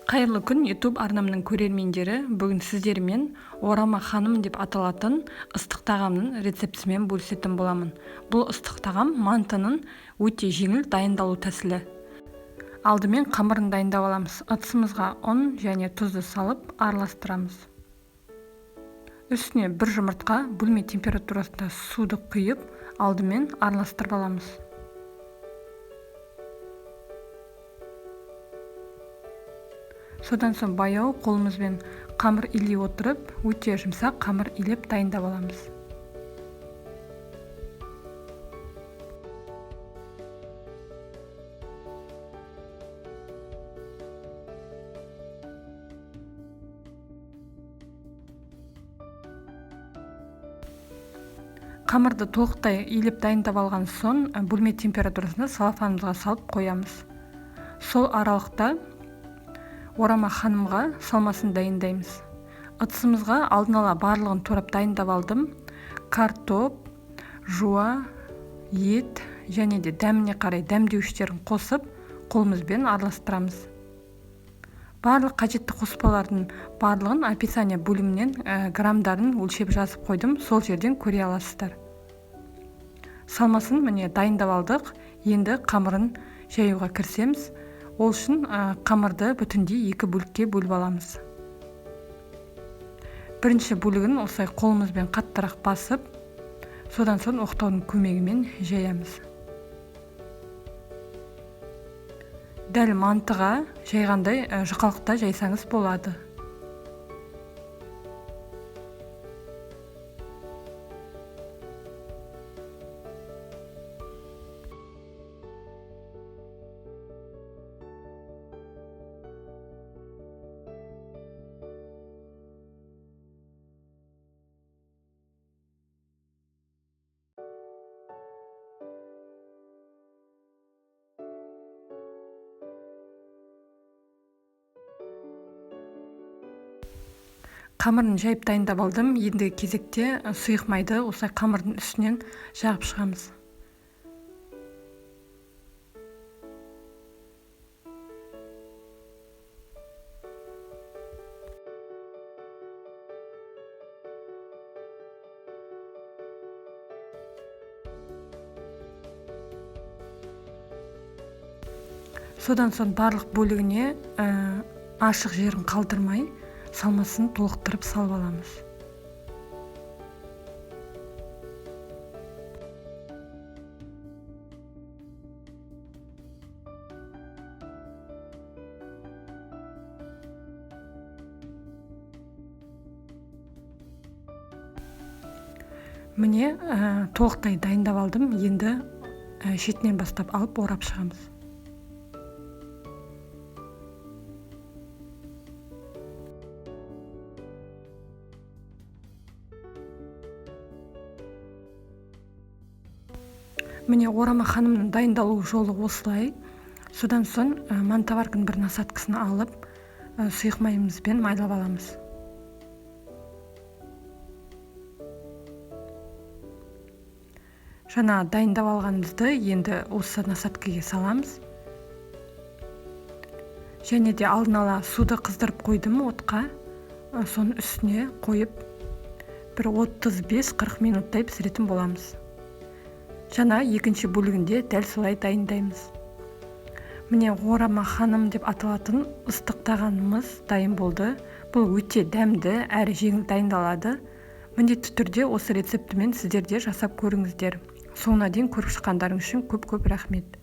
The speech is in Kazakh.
Қайырлы күн, YouTube арнамның көрермендері! Бүгін сіздермен «Орама ханым» деп аталатын ыстық тағамның рецептісімен бөлісетін боламын. Бұл ыстық тағам мантының өте жеңіл дайындалу тәсілі. Алдымен қамырын дайындап аламыз. Ыдысымызға ұн және тұзды салып араластырамыз. Үстіне бір жұмыртқа, бөлме температурасында суды құйып, алдымен араластырып аламыз. Содан соң баяу қолымызбен қамыр илей отырып, өте жұмсақ қамыр илеп дайындап аламыз. Қамырды толықтай илеп дайындап алған соң, бөлме температурасында целлофанымызға салып қоямыз. Сол аралықта орама ханымға салмасын дайындаймыз. Ыдысымызға алдын ала барлығын турап дайындап алдым. Картоп, жуа, ет және де дәміне қарай дәмдеуіштерін қосып, қолымызбен араластырамыз. Барлық қажетті қоспалардың барлығын описание бөлімінен граммдарын өлшеп жазып қойдым, сол жерден көре аласыздар. Салмасын міне дайындап алдық. Енді қамырын жаюға кірісеміз. Ол үшін қамырды бүтіндей екі бөлікке бөліп аламыз. Бірінші бөлігін осылай қолымызбен қаттырақ басып, содан соң оқтаудың көмегімен жаямыз. Дәл мантыға жайғандай жұқалықта жайсаңыз болады. Қамырын жайып дайындап алдым. Ендігі кезекте сұйық майды осылай қамырдың үстінен жағып шығамыз. Содан соң барлық бөлігіне ашық жерін қалдырмай салмасын толықтырып салып аламыз. Міне, толықтай дайындап алдым. Енді шетінен бастап алып орап шығамыз. Міне, орама ханымның дайындалу жолы осылай. Содан соң мантоварканың бір насадкасын алып, сұйық майымызбен майлап аламыз. Жаңа дайындап алғанымызды енді осы насадкаға саламыз. Және де алдын ала суды қыздырып қойдым отқа. Соның үстіне қойып бір 35-40 минуттай пісіретін боламыз. Жаңа екінші бөлігінде дәл солай дайындаймыз. Міне, орама ханым деп аталатын ыстық тағамымыз дайын болды. Бұл өте дәмді әрі жеңіл дайындалады. Міндетті түрде осы рецептімен сіздер де жасап көріңіздер. Соңына дейін көріп шыққандарыңыз үшін көп-көп рахмет.